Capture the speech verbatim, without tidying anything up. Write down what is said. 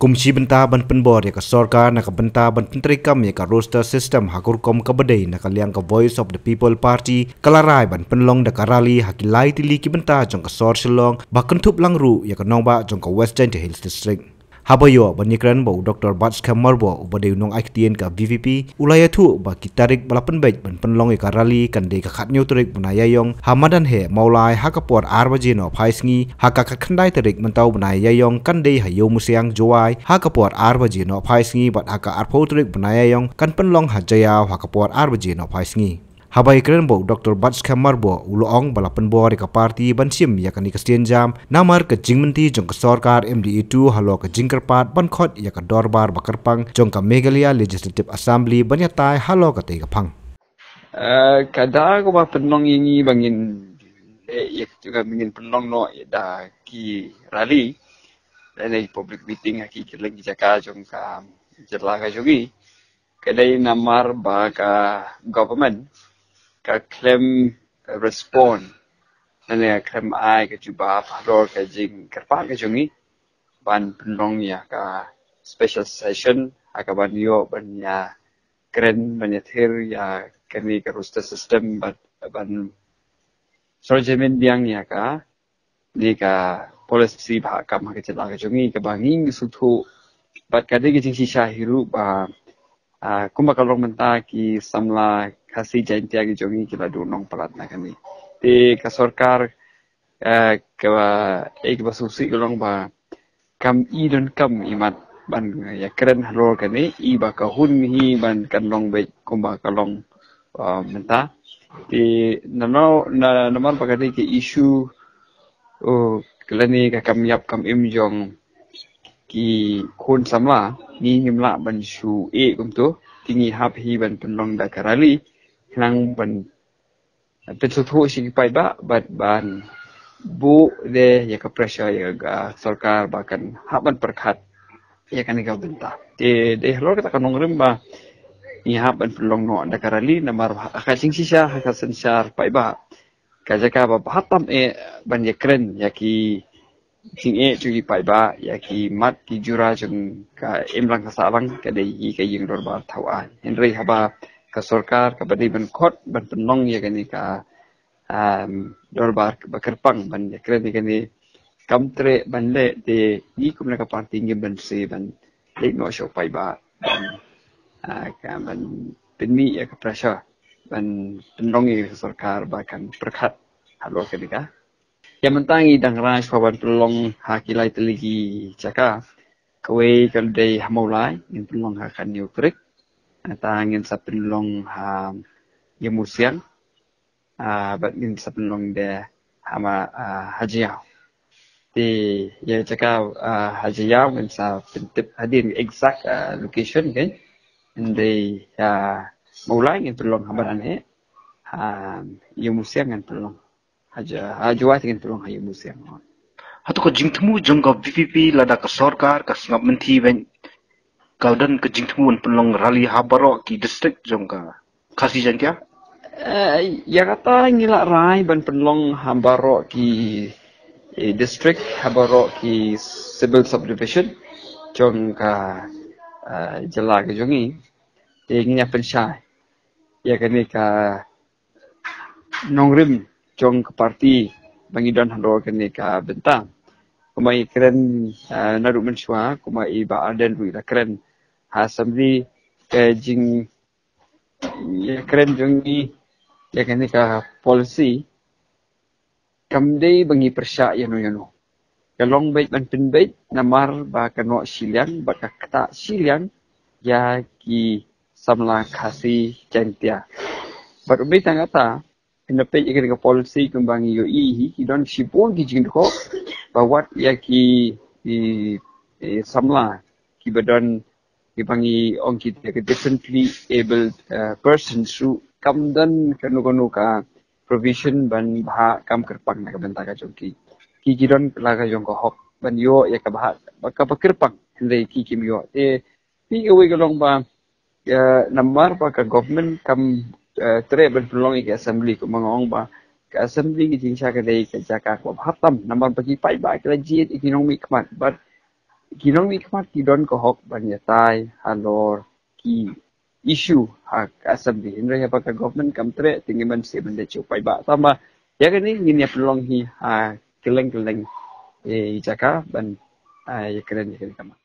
Kum shi bynta ban pynbor ïa ka sorkar na ka bynta ban pyntreikam ïa ka roster system ha ka rukom kaba dei, na ka liang ka Voice of the People Party ka la rai ban pynlong da ka rally ha ki lai tylli ki bynta jong ka sor Shillong, ba kynthup lang ruh ïa ka nongbah jong ka West Jaintia Hills District. Haba ïoh ban ïakren bad u Doctor Batskhem Myrboh, uba dei u nongai ktien ka VPP, u la ïathuh ba ki tarik ba la pynbeit ban pynlong ïa ka rally kan dei ka khatñiew tarik bnai Ïaïong ha madan heh Mawlai ha ka por ar baje nohphai sngi, ha ka khatkhyndai tarik mynta u bnai Ïaïong kan dei ha Ïewmusiang Jowai ha ka por ar baje nohphai sngi, bad ha ka arphew tarik bnai Ïaïong kan pynlong ha Jaïaw ha ka por ar baje nohphai sngi. Haba ïakren bad u Doctor Batskhem Myrboh, u la ong ba la pynbor ïa ka party ban shim ïa kane ka sienjam namar ka jingmynti jong ka sorkar MDA two halor ka jingkyrpad ban khot ïa ka dorbar ba kyrpang jong ka Meghalaya Legislative Assembly ban ïatai halor katei ka phang. Eh, ka da kaba pynlong ïa ngi ba ngin, eh, ïa ka ba ngin pynlong noh ïa da ki rally, da ki public meeting ha ki kylleng ki jaka jong ka jylla ka jong ngi. Ka dei namar ba ka government ka khlem respond, lane ka khlem ai ka jubab halor ka jingkyrpad ka jong ngi ban pynlong ïa ka special session ha kaban ïoh ban ïakren, ban ïathir ïa kane ka roster system, bad ban sngewthuh biang ïa kane ka policy ba kam ha ka jylla ka jong ngi kaba ngi ngi sngewthuh. Bad ka dei ka jingshisha hi ruh ba, ah, kumba ka long mynta, ki samla Khasi Jaintia ki jong ngi ki la duh nongpalat na kane. Te ka sorkar, eh, kaba, eh, kaba sngewsih ka long ba kam i donkam i mat ban ïakren halor kane, i ba ka hun hi ban kan long beit kumba ka long, ah, mynta. Te na, na, na, namar ba ka dei ka issue, oh, lane ka kam ïap kam im jong ki khun samla, ngi ngim lah ban shu ïeh kumto. Te ngi hap hi ban pynlong da ka rally, khnang ban pynsngewthuh sha ki paidbah bad ban buh de ïa ka pressure ïa ka sorkar ba kan hap ban pyrkhat ïa kane ka bynta. Te dei halor kata ka nongrim ba ngi hap ban pynlong noh da ka rally, namar ha ka jingshisha, ha ka synshar paidbah, ka jaka ba bha tam eh ban ïakren ïa ki jingeh jong ki paidbah, ïa ki mat ki jura jong ka imlang ka sahlang, ka dei hi ka ïing dorbar thaw aiñ. Hynrei haba ka sorkar kaba dei ban khot ban pynlong ïa kane ka, um, dorbar ba kyrpang ban ïakren ïa kane, kam treh ban leh, te ngi kum na ka party ngim banse ban leit noh sha u paidbah ban, ah, ka ban pynmih ïa ka pressure ban pynlong ïa ka sorkar ba kan pyrkhat halor kane ka. Ïa mynta ngi dang rai shuwa ban pynlong ha ki lai tylli ki jaka. Kawei ka dei ha Mawlai, ngin pynlong ha ka New Creek. Nangta ngin sa pynlong ha Ïewmusiang. Ah, bad ngin sa pynlong de ha ma, ah, ha Jaïaw. Te ïa jaka, ah, ha Jaïaw ngin sa pyntip hadien exact, ah, location kan. Hynrei, ah, Mawlai ngin pynlong ha madan heh. Ha Ïewmusiang ngin pynlong ha Ja-, ha Jowai, te ngin pynlong ha Ïewmusiang. Hato ka jingthmu jong ka VPP lada ka sorkar ka sngap mynthi ban, ka don ka jingthmu ban pynlong rally ha baroh ki district jong ka Khasi Jaintia? Eh, ïa kata ngi la rai ban pynlong ha baroh ki, eh, district, ha baroh ki civil subdivision jong ka, eh, jylla ka jong ngi. Te ngin ïa pynshai ïa kane ka nongrim jong ka party ba ngi don halor kane ka bynta. Kumba i kren, eh, naduh mynshuwa, kumba i Bah Ardent ruh i la kren ha assembly, ka jing, ïa kren jong ngi ïa kane ka policy kam dei ba ngi pyrshah ïano ïano. Ka long beit ban pynbeit namar ba ka noh shiliang bad ka ktah shiliang ïa ki samla Khasi Jaintia. Bad ym dei tang kata, hynda peit ïa kane ka policy kumba ngi ïohi hi, ki don shibun ki jingdkhot ba wat ïa ki, ki, ki samla kiba don, kiba ngi ong ki, ki differently abled, eh, persons ruh kam don kano kano ka provision ban bhah kam kyrpang na ka bynta ka jong ki. Ki, ki don la ka jong ka hok ban ïoh ïa ka bhah, ba ka ba kyrpang, hynrei ki kim ïoh. Te phi, kawei ka long ba, ïa, namar ba ka government kam, eh, treh ban pynlong ïa ka assembly, kumba nga ong ba ka assembly ka jingshisha ka dei ka jaka kaba bha tam, namar ba ki paidbah ki la jied ïa ki nongmihkhmat, bad ki nongmihkhmat ki don ka hok ban ïatai halor ki issue ha ka assembly, hynrei haba ka government kam treh te ngim ban shem ban leit sha u paidbah. Tangba ïa kane ngin ïa pynlong hi ha kylleng kylleng jaka ban ïa kren ïa kane ka mat.